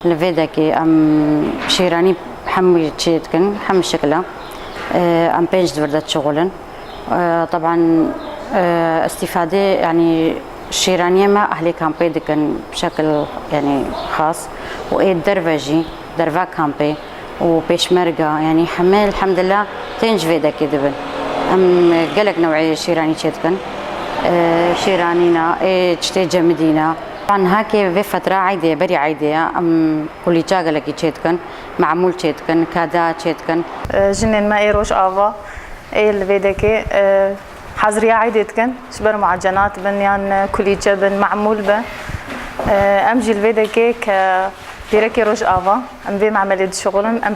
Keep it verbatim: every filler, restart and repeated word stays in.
Li vê dekê em şêranî hemû çê dikin, hemû şikila. Em pênc di vir de dişixulin. Teban, îstîfadê, yanî şêraniyê me ehlê kampê dikin bi şekil, yanî xas. Û ê derve jî, derva kampê û pêşmerga, yanî hemê elhamdulillah tên ji vê dekê dibin. Em gelek newê şêranî çê dikin. Şêranîna, ê çitê cemidîna. Van hakê vê fetra eydê, berî eydê ye, em kulîça gelekî çê dikin, mamûl çê dikin, kada çê dikin. Jinên me ê Rojava, ê li vê dekê, e, haziriya eydê dikin, ji ber muacenat bin yan, e, kulîçe bin, mamûl be. E, em jî li vê dekê ke pêrekê Rojava, em vê memelê dişixulin, em